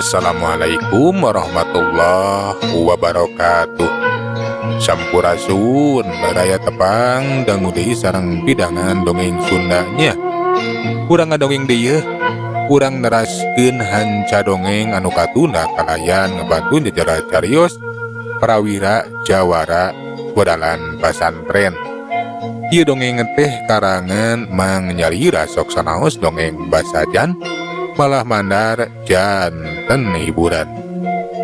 Assalamualaikum warahmatullahi wabarakatuh. Sampurasun baraya, tepang dangu deui sareng pidangan dongeng Sundanya. Urang ngadongeng deui, urang neraskeun hanca dongeng anu katunda kalayan ngebantu jejera carios Prawira Jawara Bodalan Pasantren. Ieu dongeng teh karangan Mang Nyalira, sok sanaos dongeng basajan malah mandar janten hiburan.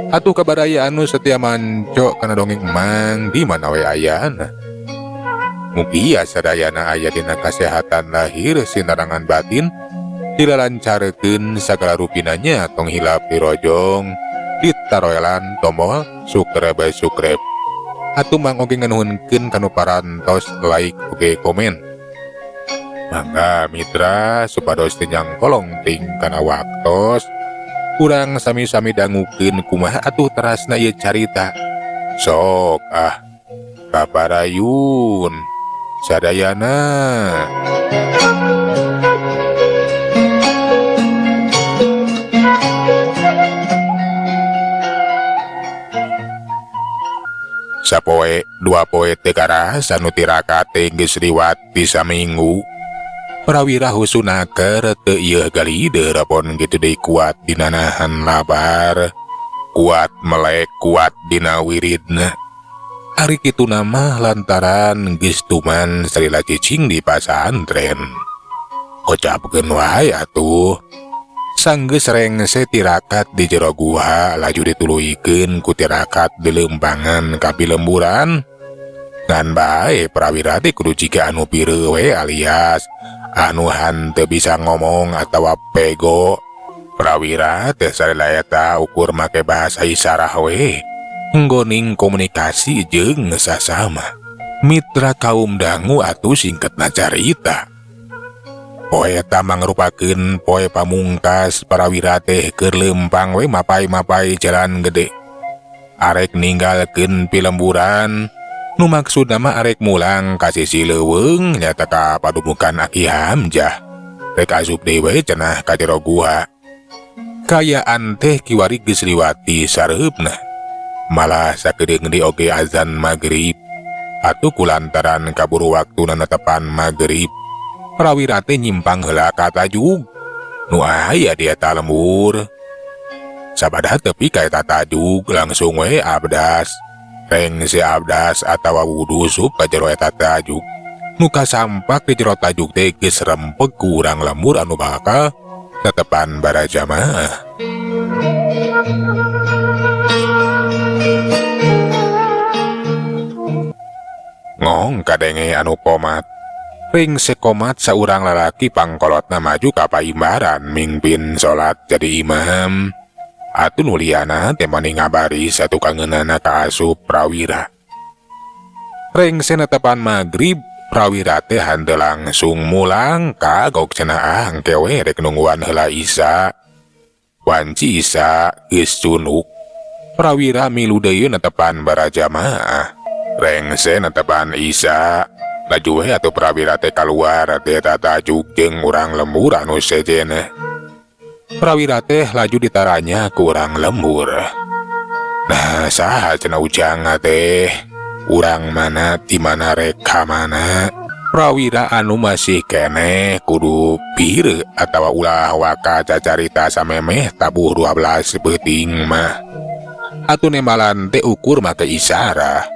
Atuh ka baraya anu setia manco kana dongeng Emang di mana we ayana. Mugia sadayana aya dina kasehatan lahir sinarengan batin, dilalancarkeun sagala rupinanya. Tong hilap dirojong, ditaroelan tombol subscribe subscribe. Atuh Mang oge nganuhunkeun kanu parantos like oge komen. Mangga mitra, supados teu nyangkolong ting kana waktos, urang sami-sami dangukeun kumaha atuh terasna ieu carita. Sok ah, kaparayun sadayana. Sapoe dua poe teu karasa nu tirakat teh geus liwat ti saminggu. Prawira husunaker teu ieu galideur pon kitu deui, kuat dina nahan labar, kuat melek, kuat dina wiridna. Ari kituna mah lantaran geus tuman salila cicing di pasantren. Kocapkeun wae atuh. Sanggeus rengse tirakat di jero guha, laju dituluykeun ku tirakat di leumpangan ka pilemburan. Ngan bae Prawira teh kudu jiga anu pireu we, alias anu hanteu bisa ngomong atawa pego. Prawira teh salila eta ukur make bahasa isarah we nggoning komunikasi jeung sasama. Mitra kaum dangu, atuh singkatna carita. Poe eta mangrupakeun poe pamungkas Prawira teh keur leumpang we mapay-mapay jalan gede. Arek ninggalkeun pilemburan, nu maksudna mah arek mulang ka sisi leuweung, nyata ka padumukan Aki Hamzah. Rek asup deui we cenah ka jero guha. Kaayaan teh kiwari geus liwati sareupna. Malah sakedeung deui oge azan magrib. Atuh kulantaran kaburu waktuna netepan magrib, Prawira teh nyimpang heula ka tajug nu aya di eta lembur. Sabada tepi ka eta tajug, langsung we abdas. Rengse abdas atawa wudu, sup ka jero eta tajug. Nu kasampak di jero tajug teh geus rempeg ku urang lembur anu bakal tetepan barajamaah. Ngong, kadenge anu komat. Rengse komat, saurang lalaki pangkolotna maju ka paimbaran mingpin salat jadi imam. Atuh nu liana teh mani ngabari satukangeunana ka asup Prawira. Rengse netepan magrib, Prawira teh henteu langsung mulang, kagok cenah, ah, engke we, rek nungguan heula Isa. Wanci Isa geus cunuk. Prawira milu deui netepan barajamaah. Rengse netepan Isa, laju we atuh Prawira teh kaluar ti eta tajuk jeung urang lembur anu sejen. Prawira teh laju ditaranya ku urang lembur. "Nah, saha cenah ujang teh? Urang mana, di mana, rek ka mana?" Prawira anu masih keneh kudu pireu atawa ulah waka cacarita samemeh tabuh 12 beuting mah. Atuh nembalan teh ukur make isarah.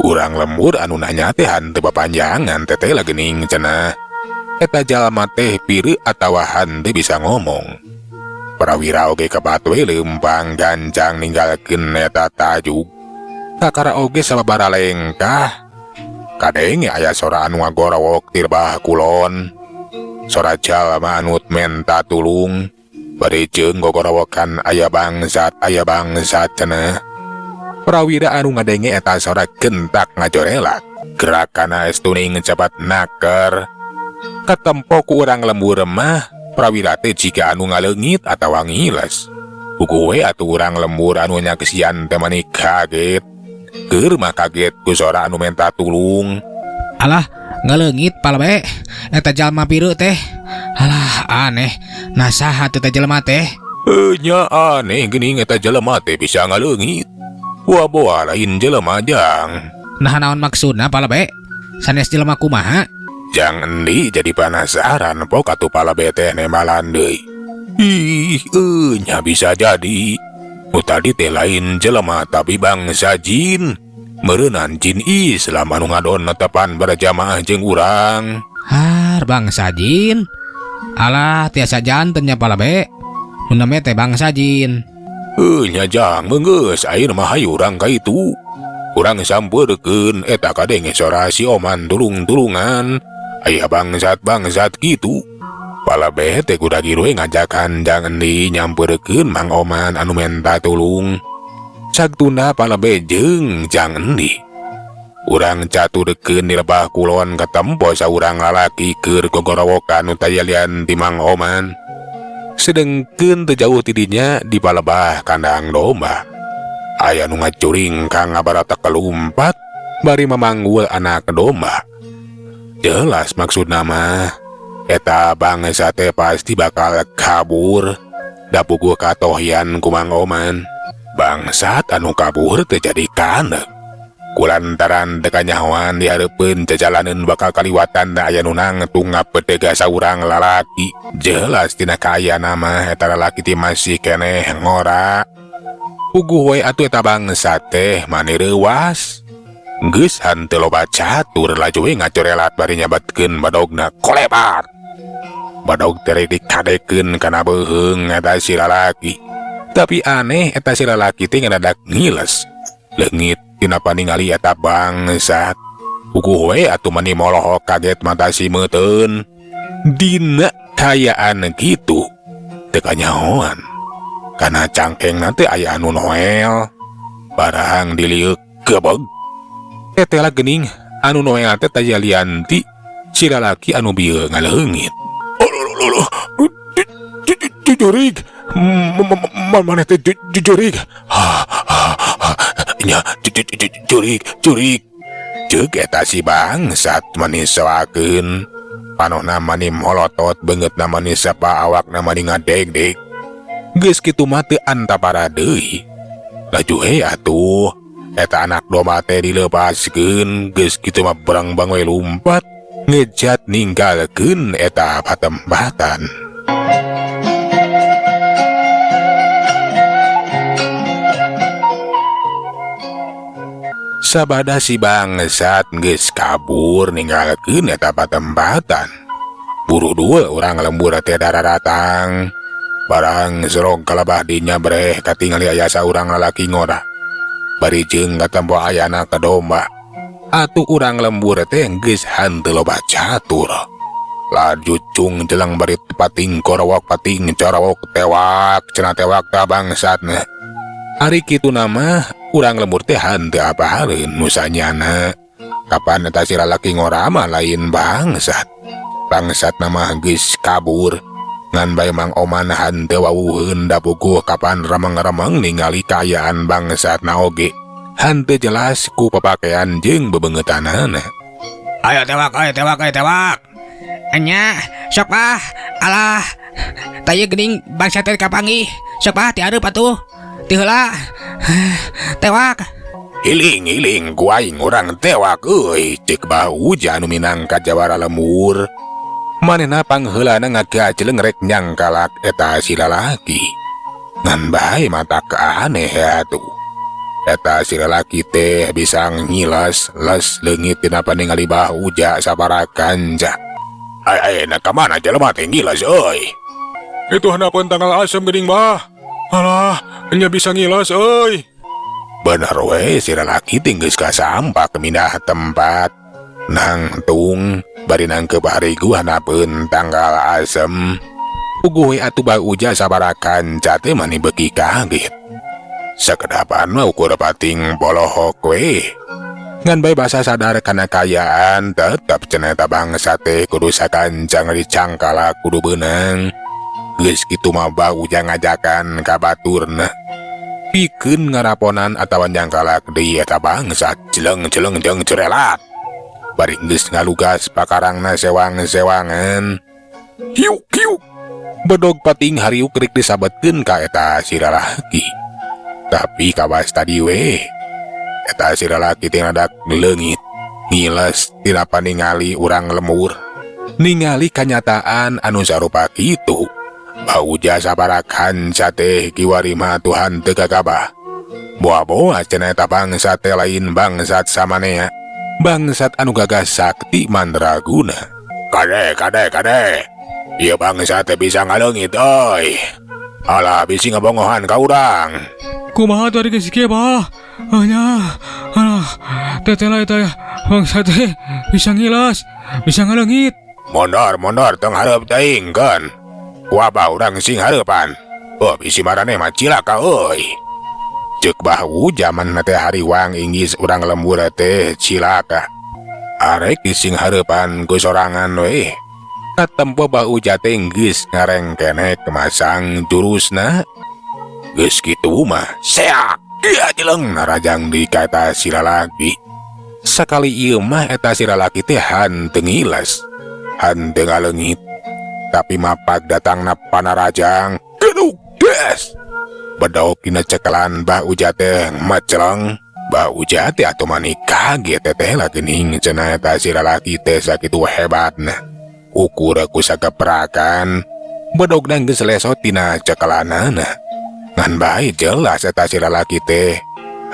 Urang lembur anu nanya teh hanteu papanjangan, teteh geuning cenah. Eta jalma teh pireu atawa hanteu bisa ngomong. Prawira oge kebat we leumpang gancang ninggalkeun eta tajuk. Kakara oge sababaraha lengkah, kadenge aya sora anu ngagorowok ti rebah kulon. Sora jalma anu menta tulung. Bari jeung gogorowokan, "Aya bangsat, aya bangsat," cenah. Prawira anu ngadenge eta sora gentak ngajorelak. Gerakana estuning cepat naker. Katempo ku urang lembur mah Prawira teh jiga anu ngaleungit atawa ngiles. Puguh we atuh urang lembur anu nyaksian teh mani kaget. Keur mah kaget ku sora anu menta tulung. Alah, ngaleungit pala bae eta jalma biru teh. Alah, aneh. Nah, saha teh jelema teh? Nya aneh geuning eta jelema teh bisa ngaleungit. Boa-boa lain jelema, Jang. Nah, naon maksudna, Palabe? Sanes jelema kumaha? Jang Endi jadi penasaran pok atuh Palabe teh nembalan deui. Ih, nya bisa jadi. Nu tadi teh lain jelema tapi bangsa jin. Meureunan jin Islam anu ngadon netepan berjamaah jeung urang. Har, bangsa jin. Alah, tiasa janten nya, Palabe. Nu namanya teh bangsa jin. Nya Jang, geus ayeuna mah hayu urang ka itu. Urang sampeurkeun eta kadenge sora si Oman tulung-tulungan. Aya bangsat-bangsat kitu. Palabe teh kuda we ngajakan Jang Endi nyamperkeun Mang Oman anu menta tulung. Sagtuna Palabe jeung Jang Endi. Urang caturkeun di lebah kulon katempo saurang lalaki keur gogorowokan nu tayalian ti Mang Oman. Sedengkeun teu jauh ti dinya di palebah kandang domba. Aya nu ngacuring kang ngabaratak kelumpat bari mamanggul anak domba. Jelas maksudna mah eta bangsa teh pasti bakal kabur. Da puguh katohyan ku Mang Oman. Bangsat anu kabur teh jadi kanek. Kulantaran teu kanyahoan dihareupeun jajalaneun bakal kaliwatan da aya nu nangtung ngapetega saurang lalaki. Jelas tina kaayaan mah eta lalaki teh masih keneh ngora. Puguh we atuh eta bangsat teh mani reuwas. Geus hanteu loba catur laju we ngacorelat bari nyabetkeun badogna kolebar. Badog teh dikadekeun kana beuheung eta si lalaki. Tapi aneh eta si lalaki teh ngadadak ngiles. Leungit tina paningali eta bangsat. Puguh we atuh mani molohok kaget mata si meuteun. Dina kaayaan kitu teu kanyahoan. Kana cangkengna teh aya anu noel. Barang diliuk gebeg. Tetela geuning anu noel teh tajalian ti si lalaki anu bieu ngaleungit. Aduh, jurig. Maneh teh jurig. Nya jurig, jurig. Ceuk eta si bangsat mani soakeun. Panonna mani molotot, beungeutna mani sapa, awakna mani ngadegdeg. Geus kitu mah teu antapara deui. Laju we atuh eta anak domba teh dileupaskeun, geus kitu mah berengbang we lumpat ngejat ninggalkeun eta patempatan. Sabada si bangsat geus kabur ninggalkeun eta patempatan. Buru dua urang lembur teh daratang. Barang serong kalabah dinya breh katingali aya saurang lalaki ngora. Bari jeung katempo aya anak domba. Atuh urang lembur teh geus hanteu loba catur. Laju cung jelang bari pating korowok pating corowok tewak cenah tewak ta bangsatna. Ari kitu nama urang lembur teh hanteu apaleun nu sanyana. Kapan eta si lalaki ngora mah lain bangsat. Bangsat nama geus kabur. Ngan bae Mang Oman hanteu wawuheun da puguh kapan remeng-remeng ningali kaayaan bangsatna oge. Hanteu jelas ku papakaian jeung bebeungeutanana. Ayo tewak, ayo tewak, ayo tewak. Enya, sok ah. Alah. Taya geuning bangsa teh kapanggih. Sok ah ti hareup atuh. Ti heula. Tewak. Iling iling ku aing urang tewak euy, ceuk Bah Uja anu minangka jawara lembur. Manehna pangheulana ngagajleng rek nyangkalak eta si lalaki. Ngan bae mata aneh atuh. Eta si lalaki teh bisa ngiles les leungit tina paningali Bah Uja sabara kanca. Ai ai na ka mana jelema teh ngiles euy? Itu handapeun tanggal asem geuning bah. Alah, nya bisa ngiles euy. Bener we si lalaki teh geus kasampak mindah tempat. Nangtung bari nangkep harigu handapeun tanggal asem. Puguh we atuh Bah Uja sabara kanca teh mani beuki kaget. Sakedapan mah ukur pating polohok we. Ngan bae basa sadar kana kaayaan tetep cenah eta bangsa teh kudu sakancang dicangkala kudu beunang. Geus kitu mah Bah Uja ngajakan ka baturna. Pikeun ngaraponan atawa nyangkalak deui eta bangsat jeleng-jeleng jeung cerelat. Bari geus ngalugas pakarangna sewang-sewangan. Hiuk hiuk. Bedog pating hariuk rek disabetkeun ka eta si lalaki. Tapi kawas tadi we. Eta si lalaki teh ngadak leungit, ngiles tina paningali urang lembur. Ningali kanyataan anu sarupa kitu. Bah Uja sabara kanca teh kiwari mah Tuhan teu gagabah. Boa-boa cenah eta bangsat teh lain bangsat samanea. Bangsat anu gagah sakti mandraguna. Kade, kade, kade. Ieu bangsat teh bisa ngaleungit euy. Alah bisi ngabongohan ka urang. Kumaha tadi geus kieu bah? Nya, alah, teteh lah eta bangsat teh bisa ngilas, bisa ngaleungit. Mondor, mondor tong hareup teuing keun. Ku abah urang sing hareupan. Oh, bisi maraneh mah cilaka euy. Ceuk Bah Uja manehna teh hariwang inggis urang lembur teh cilaka. Arek dising hareupan ku sorangan we. Katempo Bah Uja teh geus ngarengkenek masang jurusna. Geus kitu mah seak dia jeleng narajang di ka eta si lalaki. Sakali ieu mah eta si lalaki teh hanteu ngiles, hanteu ngaleungit. Tapi mapag datangna panarajang, geduk des. Bedog dina cekelan Bah Uja teh maceleng. Bah Uja teh atuh mani kaget teteh lah geuning cenah eta si lalaki teh sakitu hebatna. Ukur ku sageprakan, bedogna geus lesot tina cekelanana. Ngan bae jelas eta si lalaki teh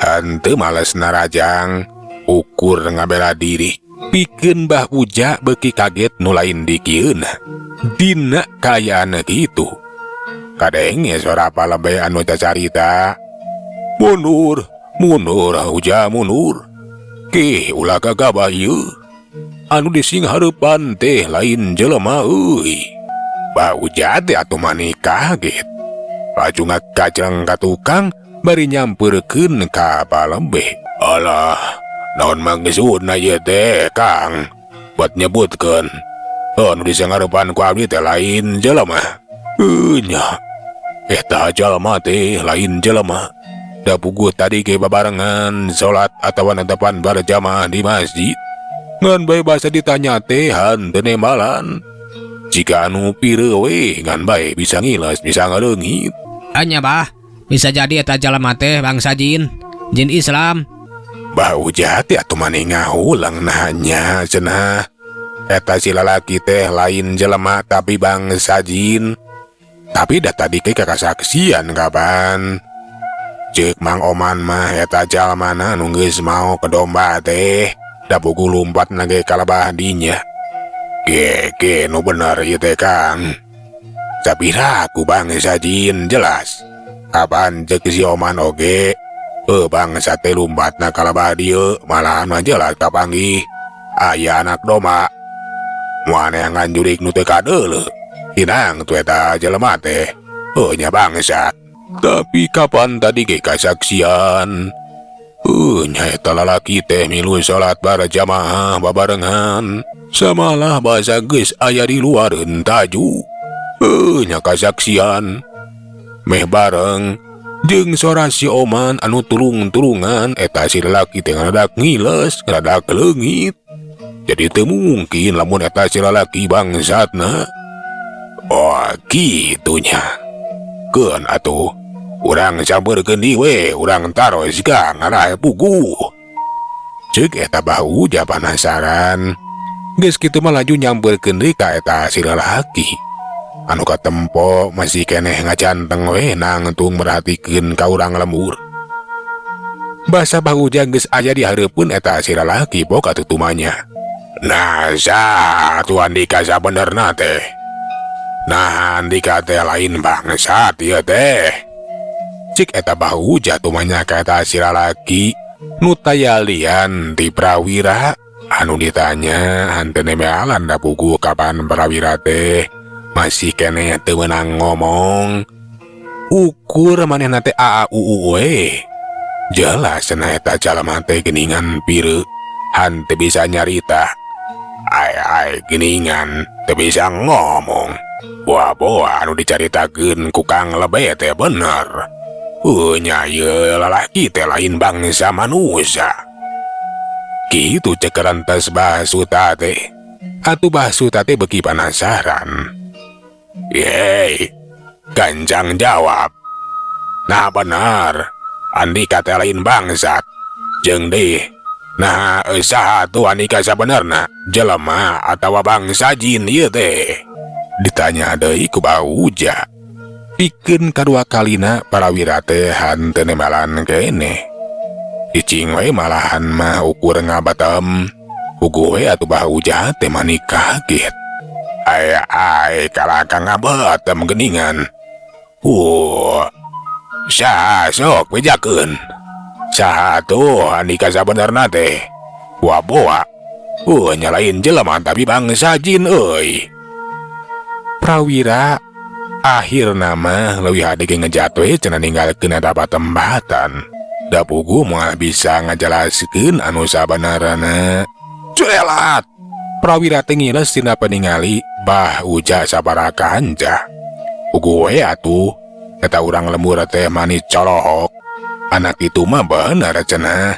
henteu males narajang, ukur ngabela diri. Pikeun Bah Uja beuki kaget nu lain dikieuna. Dina kaayaan kitu. Kadenge suara palebe anu cacarita. Mundur, mundur Uja mundur. Kih ulah gagabah ieu. Anu dising hareupan teh lain jelema euy. Bah Uja teh atuh mani kaget. Laju ngagajleng ka tukang bari nyampeurkeun ka palebe. Alah, naon maksudna ieu teh, Kang? Buat nyebutkeun. Oh, nu dising hareupan ku abdi teh lain jelema. Nya. Eta jalma teh lain jelema. Da puguh tadi ge babarengan salat atawa netepan berjamaah di masjid. Ngan bae basa ditanya teh henteu nembalan. Jika anu pireu we ngan bae bisa ngiles bisa ngaleungit. Anya bah, bisa jadi eta jalma teh bangsa jin, jin Islam. Bah Uja teh atuh mani ngahulang nanya cenah. Eta si lalaki teh lain jelema tapi bangsa jin. Tapi dah tadi ke kasaksian kapan. Ceuk Mang Oman mah eta jalmana nu geus mau ke domba teh. Da puguh lumpat na ge kalabah dinya. Ge ge nu bener ieu teh Kang. Sapira ku bangsa jin jelas. Kapan ceuk si Oman oge. Bangsa teh lumbatna kalabah dieu malahan mah jelas kapanggih. Aya anak domba. Moal neangan jurik nu teu kadeuleu. Hinang tu eta jelema teh. Oh nya bangsat. Tapi kapan tadi ge kasaksian? Nya eta lalaki teh milu salat barjamaah babarengan. Samalah basa geus aya di luareun taju. Nya kasaksian. Meh bareng jeung sora si Oman anu tulung-tulungan eta si lalaki teh ngadadak ngiles, ngadadak leungit. Jadi teu mungkin lamun eta si lalaki bangsatna. Oh, gitunya. Keun atuh. Urang sampeurkeun deui we, urang taros ka ngarah puguh. Ceuk eta Bah Uja panasaran. Geus kitu mah laju nyampeurkeun deui ka eta si lalaki. Anu katempo masih keneh ngacanteng we nangtung merhatikeun ka urang lembur. Basa Bah Uja geus aya di hareupeun eta si lalaki boga tutumanya. Nah, sa tuan Dika sabenerna teh. Nah, Andika teh lain bangsat ieu teh. Cik eta Bah Uja tumanya ka eta si lalaki nu tayalian ti prawira. Anu ditanya henteu nemealan da puguh kapan prawira teh masih keneh teu meunang ngomong. Ukur manehna teh a a u u we. Jelas cenah eta jalma teh geuningan pireu henteu bisa nyarita. Ai ai geuningan teu bisa ngomong. Boa-boa anu dicaritakeun ku Kang Lebe teh bener. Nya ieu lalaki teh lain bangsa manusia. Kitu cek rentas Bah Suta teh. Atuh Bah Suta teh beuki panasaran. Yeay, gancang jawab. Nah benar, Andika teh lain bangsat. Jeung deh, nah saha tuh Andika sabenerna, jelema atawa bangsa jin ieu teh? Ditanya deui ku Bah Uja. Pikeun kadua kalina Prawira teh henteu nembalan keneh. Cicing we malahan mah ukur ngabatem. Puguh we atuh Bah Uja teh mani kaget. Ai ai kalah ka ngabetem geuningan. Saha sok bejakeun. Saha tuh Andika sabenerna teh? Boa-boa. Nya lain jelema tapi bangsa jin euy. Prawira akhirna mah leuwih hade ge ngejat we cenah ninggalkeun eta patembatan. Da puguh moal bisa ngajelaskeun anu sabenerna. Cuelat! Prawira teh ngiles tina peningali Bah Uja sabaraha kanca. Puguh we atuh eta urang lembur teh mani colohok. Anak itu mah bener cenah.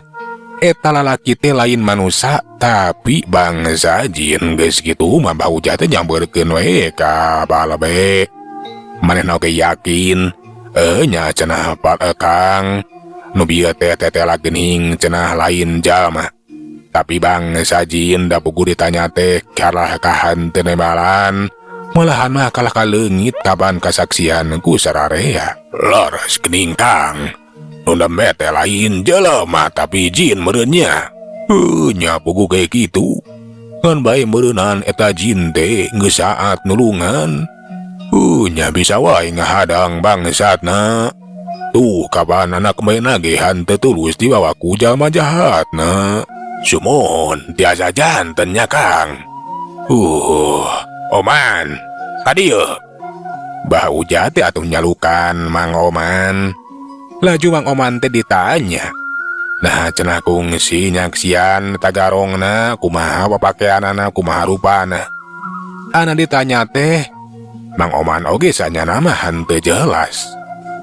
Eta lalaki teh lain manusia tapi bangsa jin. Geus kitu mah Bah Uja teh nyampeurkeun we ka Balebe. Manehna oge yakin, nya cenah Pak Kang, nu bieu teh tetela geuning cenah lain jalma. Tapi bangsa jin. Da puguh ditanya teh kalah kahan teu nembalan. Malahan mah kalah kaleungit kaban kasaksian ku sararea. Leres geuning Kang. Nu nembe teh lain jelema tapi jin meureun nya. Nya puguh ge kitu. Ngan bae meureunan eta jin teh geus saat nulungan. Nya bisa wae ngahadang bangsatna. Tuh kapan anak main ge henteu tulus dibawa ku jalma jahatna. Sumuhun tiasa janten nya Kang. Oman, kadieu. Bah Uja teh atuh nyalukan Mang Oman. Laju Mang Oman teh ditanya. Nah cenah kungsi nyaksian tagarongna kumaha papakeanana kumaha rupana. Ana ditanya teh Mang Oman oge sanyana mah henteu jelas.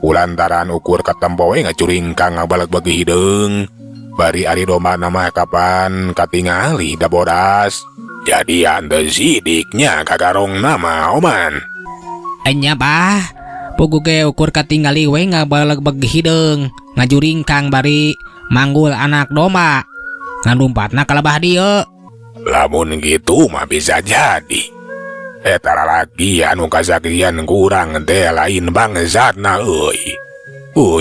Kulantaran ukur katempo we ngacuringkang ngabaleg bagi hideung. Bari ari domba mah kapan katingali da bodas. Jadi henteu sidiknya kagarongna mah Oman. Enya bah, puguh ge ukur katingali we ngabaleg-beg hideung, ngajuringkang bari manggul anak domba. Ngalumpatna ka lebah dieu. Lamun gitu mah bisa jadi. Eta lalaki anu kasaksian kurang teh lain bangsatna euy.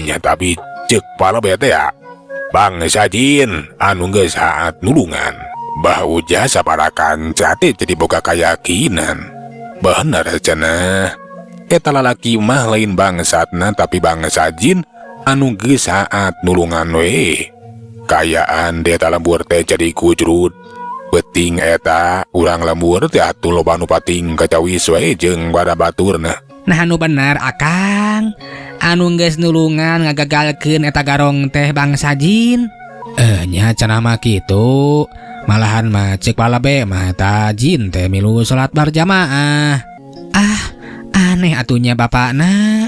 Nya tapi ceuk palebet ya. Bangsa jin anu geus saat nulungan. Bah Uja sabaraha kanca teh jadi boga kayakinan. Bener cenah. Eta lalaki mah lain bangsatna tapi bangsa jin anu geus saat nulungan we. Kayaan di eta lembur teh jadi kujrut. Beting eta urang lembur teh atuh loba nu pating kacawis we jeung bada baturna. Nah anu bener Akang. Anu geus nulungan ngagagalkeun eta garong teh bangsa jin. Nya cenah mah kitu. Malahan mah ceuk palebe mah eta jin teh milu salat berjamaah. Ah, aneh atunya bapakna.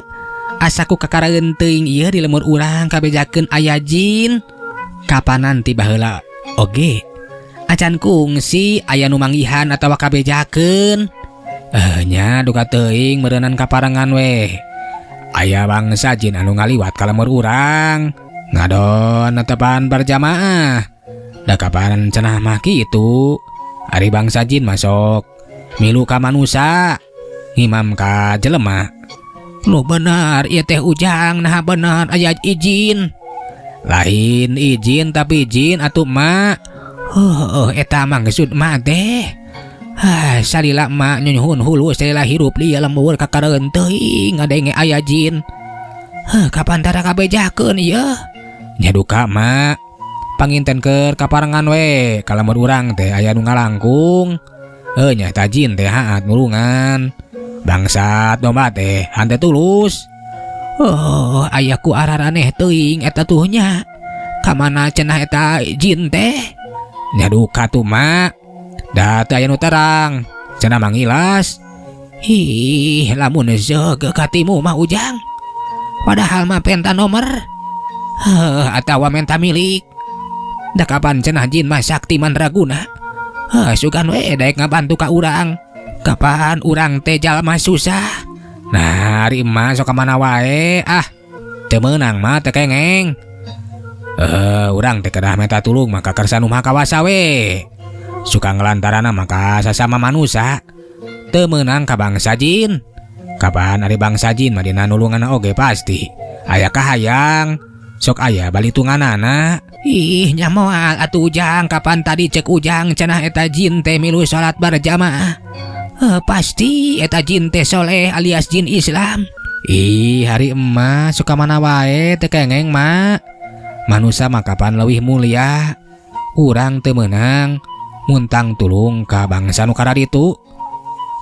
Asa ku kakaraeun teuing ieu di lembur urang kabejakeun aya jin. Kapan nanti baheula oge acan kungsi aya nu manggihan atawa kabejakeun. Nya duka teuing meureunan kaparengan we. Aya bangsa jin anu ngaliwat ka lembur urang. Ngadon netepan berjamaah. Da kapan cenah mah kitu. Ari bangsa jin masuk milu ka manusa, ngimam ka jelema. Lu bener ieu teh Ujang, nah bener aya izin. Lain izin tapi jin atuh mak. Eta mah geus mak teh. Ah, salila mak nyuhun hulu salila hirup di lembur kakareun teuing ngadenge aya jin. Heuh, kapan tara kabejakeun ieu? Nya duka mak. Panginten keur kaparengan we, ka lembur urang teh aya nu ngalangkung. Heuh nya eta jin teh haat nulungan. Bangsat domba teh hante tulus. Oh, aya ku araraneh teuing eta tuh nya. Kamana cenah eta jin teh? Nya duka tuh mak. Da teu aya nu terang. Cenah mangilas. Ih, lamun zeug katimu mah Ujang. Padahal mah penta nomor. Heuh, atawa menta milik. Da kapan cenah jin mah sakti mandraguna. Heuh, sugan we daek ngabantu ka urang. Kapan urang teh jalma susah. Nah, ari emak sok ka mana wae ah. Teu meunang mah teu kengeng. Eh, urang teh kedah menta tulung mah ka Kersa Nu Maha Kawasa we. Suka ngelantarana mah ka sasama manusa. Teu meunang ka bangsa jin. Kapan ari bangsa jin mah dina nulunganna oge pasti. Aya kahayang, sok aya balitunganana. Ih, nya moal atuh Ujang, kapan tadi cek Ujang cenah eta jin teh milu salat berjamaah. Eh, pasti eta jin teh soleh alias jin Islam. Ih, ari emak suka mana wae teu kengeng mak. Manusa mah kapan leuwih mulia. Urang teu meunang muntang tulung ka bangsa nu kararitu.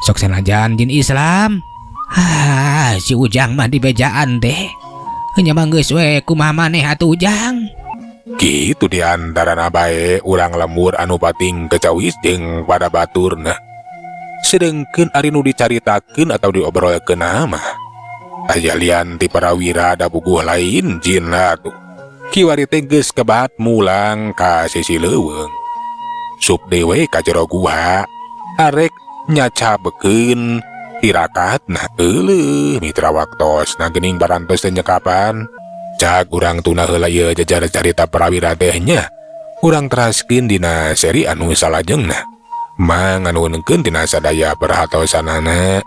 Sok sanajan jin Islam. Ah, si Ujang mah dibejaan teh. Nya mah geus we kumaha maneh atuh Ujang. Kitu di antarana bae urang lembur anu pating kecawis jeung pada baturna. Sedengkeun ari nu dicaritakeun atau diobrolkeun mah aya lian ti parawira da buguh lain jin atuh. Kiwari teh geus kebat mulang ka sisi leuweung. Sup deui ka jero guha arek nyacabekeun tirakatna euleuh mitra waktosna geuning parantos teh nyekapan. Cak urang tuna heula ieu jejar carita parawira teh nya. Urang teraskeun dina seri anu salajengna. Manganuhunkeun tina sadaya perhatosanana.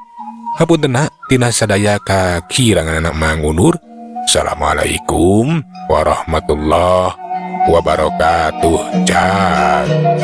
Hapuntenna tina sadaya kakiranganana mangunur. Assalamualaikum warahmatullahi wabarakatuh. Cak.